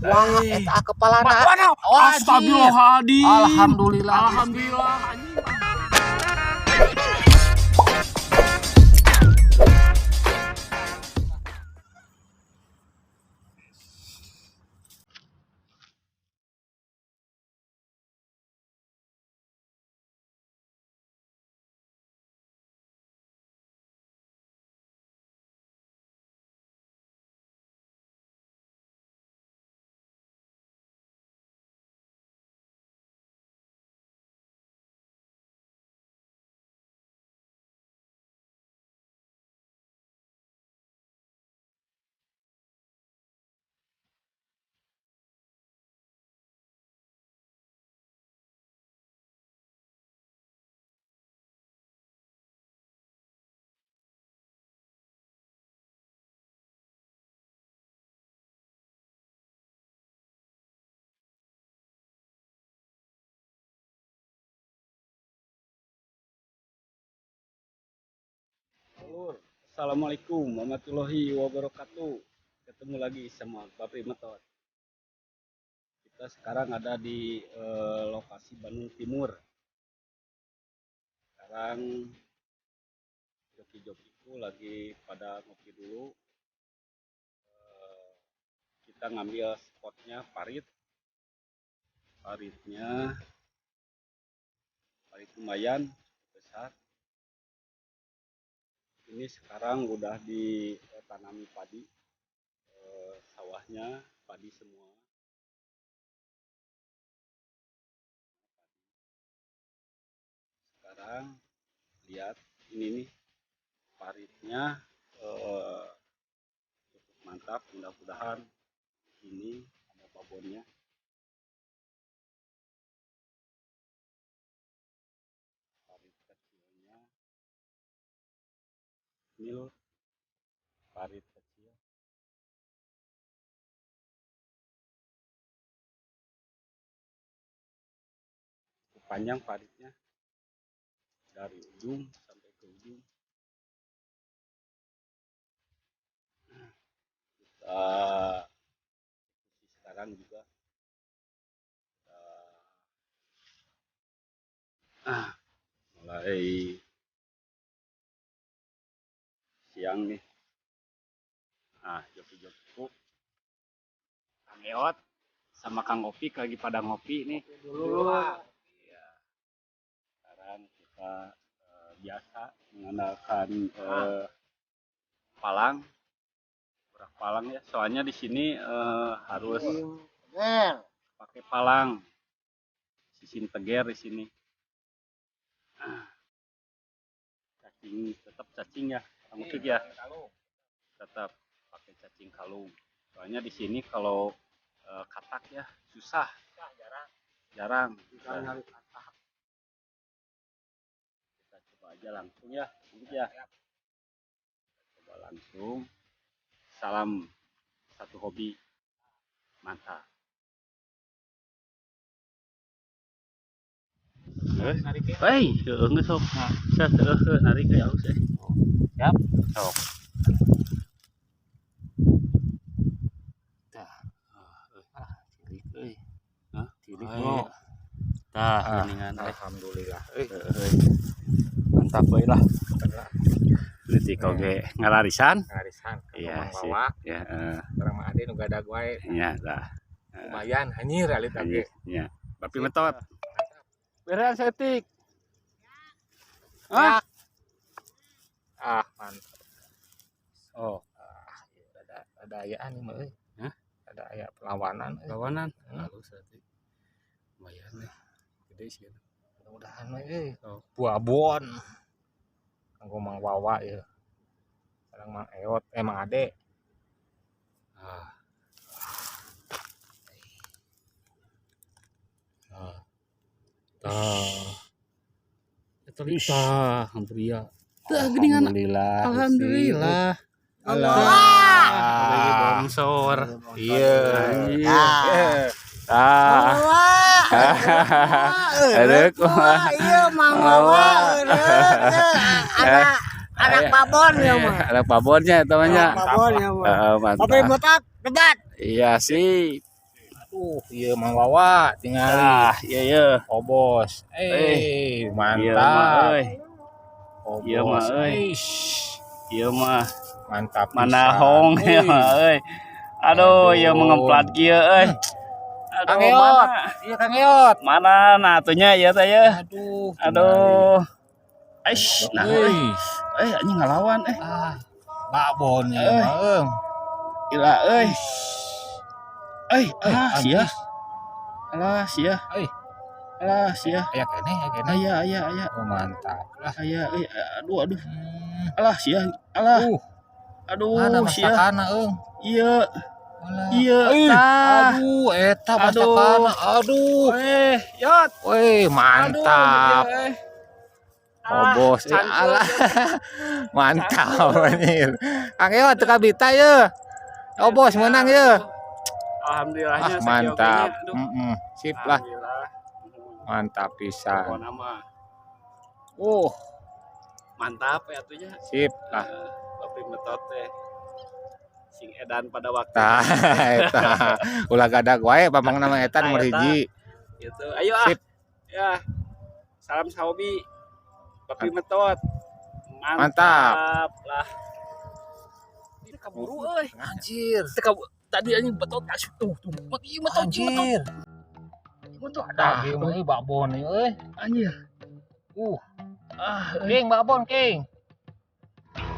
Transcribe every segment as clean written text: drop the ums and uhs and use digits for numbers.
Wah, eta kepalana. Waduh, Wajib. astagfirullahaladzim. Alhamdulillah. Alhamdulillah anjing. Assalamualaikum warahmatullahi wabarakatuh. Ketemu lagi sama Babri Metot. Kita sekarang ada di lokasi Bandung Timur. Sekarang joki-jokiku lagi pada ngopi dulu. Kita ngambil spotnya parit. Paritnya parit lumayan besar. Ini sekarang udah ditanami padi, sawahnya padi semua. Sekarang lihat ini nih paritnya, cukup mantap, mudah-mudahan ini ada babonnya. Parit kecilnya ini loh, parit kecil. Cukup panjang paritnya dari ujung sampai ke ujung. Kita sekarang juga kita, mulai siang nih. Nah, joki-jokiku Kang Eot sama Kang Opik lagi pada ngopi nih. Dulu. Iya. Sekarang kita biasa mengandalkan palang, urak palang ya. Soalnya di sini harus pakai palang. Sisin teger di sini. Cacing tetap cacing ya, Kang Opik ya. Tetap pakai cacing kalung. Soalnya di sini kalau katak ya susah, jarang. Susah nyari katak. Kita coba aja langsung ya, Opik ya. Kita coba langsung. Salam satu hobi, mantap. Hei, heueuh geus sok. Set heueuh narik ya halus eh. Siap. Sok. Tah. Cilik euy. Hah? Cilik, Oh, bro. iya. Tah, Ah, geuningan eh. Alhamdulillah. Euy, Heueuh. Mantap euy lah. Leutik oge ngalarisan. Ngarisan Iya Mang sih. Wawa, Ya, urang mah ade nu gadag wae. nya tah. Lumayan anjir alit oge. Nya. Bapi metot. Berean setik. Ah. Ah, mantap. Oh, Ada ayaan nih mah euy. Hah? Ada aya perlawanan euy. Lawanan. Hmm. Halus berarti. Lumayan nih. Gede sih. Mudah-mudahan we euy. Oh. Buabon. Kanggo Mang Wawa ieu. Sareng Mang Eot, Mang Ade. Ah. Ah. Tah. Eta tah, hampir ya. Tah geuningan. Alhamdulillah. Alhamdulillah. Allah. Lagi bongsor. Iya. Iya. Ah. Aduh, kumaha. Iya, Mang Wawa. Anak anak babon ya mah. Ada babonnya eta mah nya. Babon ya mah. Heeh, mantap. Tapi metot debat. Iya sih. Ieu Mang Wawa tingali. Ah, iya iya. Obos. Eh, Mantap. Ieu mah euy. Ieu mah Obos. euy. Eish. Ieu mah Mantap mana pisan. hong ya Euy. mah euy. Aduh, ieu Aduh. mengemplat kieu euy. Aduh, Kang Eot. mana? Iya Kang Eot. Mana nah atunya ieu teh ye. Aduh. Aduh. Aish, nah euy. Euy. Eh, anjing ngalawan eh. Ah, babon ieu Eh. mah eung. Gila euy. Eh, alah sia. Anjis. Alah sia. Eh. Alah sia. Aya keneh, aya keneh. Aya aya aya. Oh, mantap lah. Aya euy, aduh aduh. Hmm. Alah sia. Alah. Aduh Mana sia. masakana eung? Iya, Alah. iya. Ih, Tah. aduh, eta Aduh. masakana. Aduh. Eh, yot. Wih, mantap. Aduh, iya, eh. Obos, eh, cangkul, alah. Mantap anjir. Kang Eot teu kabita ye. Obos menang ye. Alhamdulillahnya Ah, mantap. sakieu oge nya. Aduh. Sip lah, Alhamdulillah. mantap pisan. Pokona mah mantap ya atunya. Sip lah. Tapi metot teh sing edan pada waktu Tah, eta. Ulah gadag wae pamangna mah eta nomor Tah, eta. 1. Gitu. Ayo ah. Sip. Ya. Salam sahobi. Papi metot. Mantap. Mantap lah. Ini kaburu euy. Anjir. Tadi anjing betot asup tuh tuh. Ieu metot, ieu metot. Anjir. Metot. Tah, ieu mah euy babon ieu euy. Anjir. Ah, euy. King babon, King.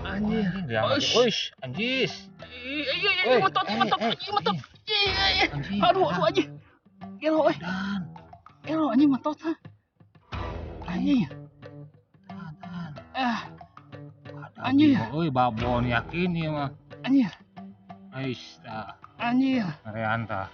Anjir. Anjir, Uish. Uish, anjis. Iya iya Euy, iya metot, metot, eh, metot. Iya iya. Anjir. Aduh, aduh anjing. Gelo euy. Dan, Gelo anjing metot ha. Anjing. tahan, tahan. Ah, Aduh, Anjir. Euy, babon yakin ieu mah. Anjir. Aish, tah. Anjir. Ngerian tah.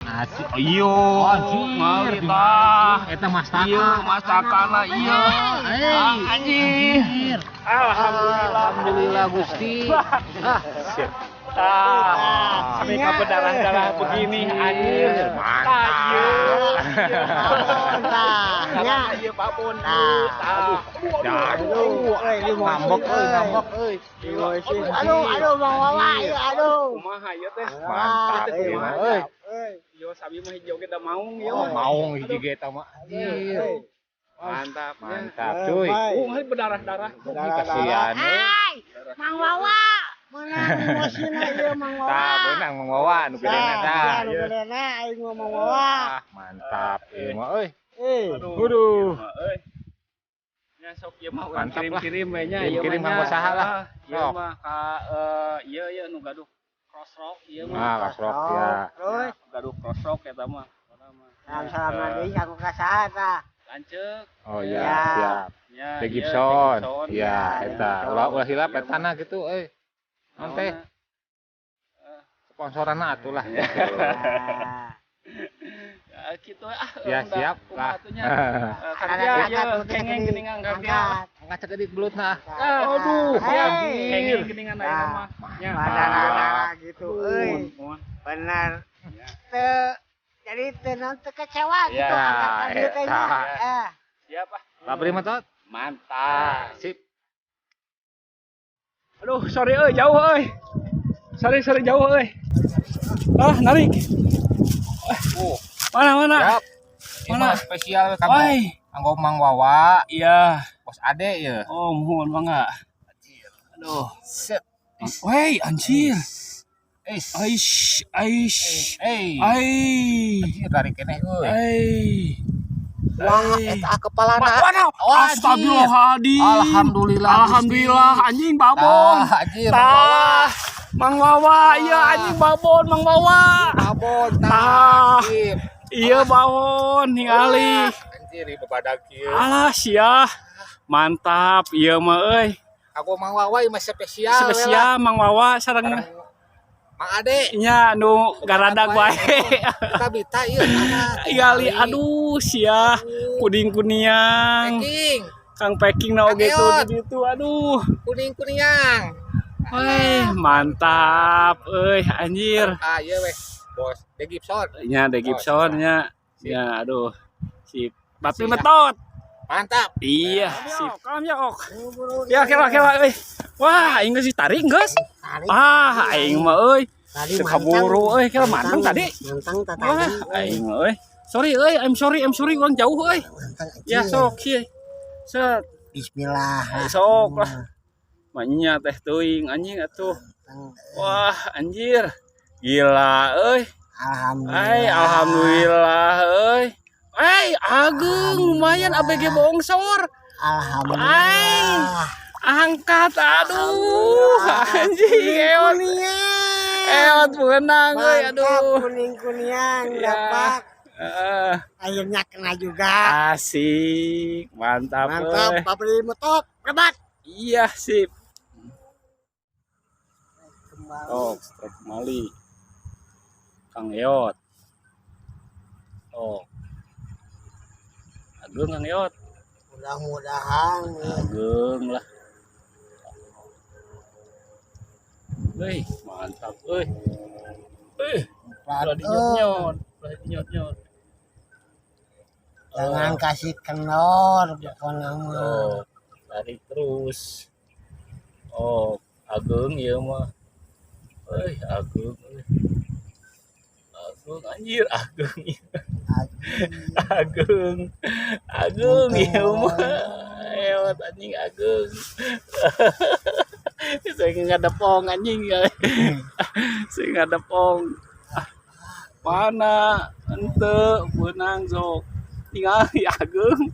Asik. Iyo, Anjir, tah. Eta mastaka. Iya, masakana iya. Ah, anjir. Alhamdulillah. Alhamdulillah Gusti. Ah, sip. Tah, sampai ka berdarah-darah begini anjir. Mantap. Tah, nya. Tah, ieu babon. Tah. Tah. Aduh, ngambek euy, ngambek euy. Aduh, aduh, Mang Wawa, ieu aduh. Kumaha ieu teh? Mantap ieu mah euy. Ieu sabi mah hiji oge da maung ieu Oh, mah. maung hiji ge eta mah. Anjir. Mantap. Mantap cuy. Hari berdarah-darah. Kasihan euy. Hai, Mang Wawa, meunang emosina ieu Mang Wawa. Tah, beunang Mang Wawa nu gedena tah. Nu gedena aing mah Mang Wawa. Ah, mantap ieu mah euy. Eh, Aduh. Aduh. Ieu mah, euy. Ya sok ieu mah urang Mantap lah. kirim-kirim we nya ieu Kirim-kirim mah kanggo nya. saha lah. Ah, ieu Sok. mah ka ieu ieu nu gaduh crossrock ieu mah. Ah, kasrok ya. Terus, Gaduh crossrock eta mah. Pokona mah. salam salam deui kanggo ka saha tah? Lanceuk. Oh iya, Ya. siap. Ya, The ieu, Gibson. The Iya, Ya, eta. Gibson. Ulah ulah hilap Iya, etana gitu euy. Naon teh? Naonna? Sponsorana atuh lah. Nah. Ya, gitu ah. Ya, udah, siap kumaha lah. atuh nya. Eh, Ada Kardia angkat ieu tuh, kengeng gede. geuningan kardia. Angkat. Angkat sakedik belutna. Ah, Aduh, ya, Hey. kengeng geuningan ayeuna Nah. mah. Nya. Darah-darah gitu euy. Mohon. Bener. Ya. Teu jadi teu naon teu kecewa gitu Ya, angkat ka dieu teh nya. eta. Eh, Siap ah. Babri mah tot. Mantap. Sip. Aduh, sorry euy, jauh euy. Sorry, sorry jauh euy. Ah, narik. Oh, Mana mana? siap. Mana? Ini mah spesial kanggo Woi. kanggo Mang Wawa, Iya. Bos Ade ya. Oh, mohon mangga. Aduh. Set. Woi, anjir. Is. Aish, aish. Eh. Ai. Anjir tarik keneh euy. Ai. Wah, eta kepalana. Mana? Wah, anjir. Astagfirullahaladzim. Alhamdulillah. Alhamdulillah anjing babon. Tah, anjir, Mang Wawa. Tah. Mang Wawa, iya anjing babon Mang Wawa. Babon tah. Tah. Anjir. Iya babon ningali. Anjir ieu babadag kieu. Alah sia. Mantap ieu mah euy. Aku Mang Wawa ieu mah spesial. Spesial Mang Wawa sareng Mang Ade. nya nu garadag bae. Kita bita ieu. Ningali aduh sia kuning kuniang. Packing. Kang packing na oge tuh Kang di ditu aduh. Kuning kuniang. Weh, mantap euy anjir. Ah iya weh. Bos, De Gibson. Nya De Gibson nya. Sip. Ya aduh. Sip. Bapi Siap. metot. Mantap. Iya, sip. Kalam ya ok. Ya kira kira euy. Wah, aing geus ditarik geus. Tarik. Ah, aing mah euy. Tadi Teu kaburu euy, kira manteng tadi. Manteng tah Wah, tadi. aing mah euy. Sorry euy, I'm sorry urang jauh euy. Manteng Ya anjir. sok ieu. Set, Bismillah. sok lah. Manya teh teuing anjing atuh. Manteng. Wah, anjir. Gila euy. Alhamdulillah. Ay, alhamdulillah euy. Ay, ageung lumayan ABG bongsor. Alhamdulillah. Angkat aduh anjing eot. Eot beunang euy Mantap aduh. kuning kuniang Ya. dapat. Heeh. Akhirnya kena juga. Asik, mantap. Mantap, euy. Pabri metok, lebat. Iya, sip. Kembali. Oh, strike kembali. Kang Eot. Oh. Ageung Kang Eot. Mudah-mudahan nih. Ageung lah. Wih, mantap euy. Eh, ulah dinyot-nyot, ulah dinyot-nyot. Jangan kasih kendor pokoknya mah. Oh, tarik terus. Oh, ageung ieu mah. Euy, ageung euy. Ageung anjir, ageung. Ageung. Ageung ieu mah. Ewat anjing ageung. Saya ngadepong anjing ya. Saya ngadepong. Ah, mana ente beunang sok. Tinggal ageung.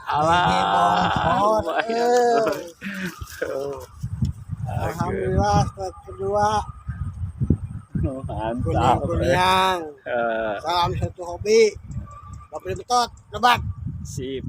Alah, lumayan. Alhamdulillah strike kedua Mantap. kuning kuniang. Eh, Salam satu hobi. Pabri metot, lebat. sip.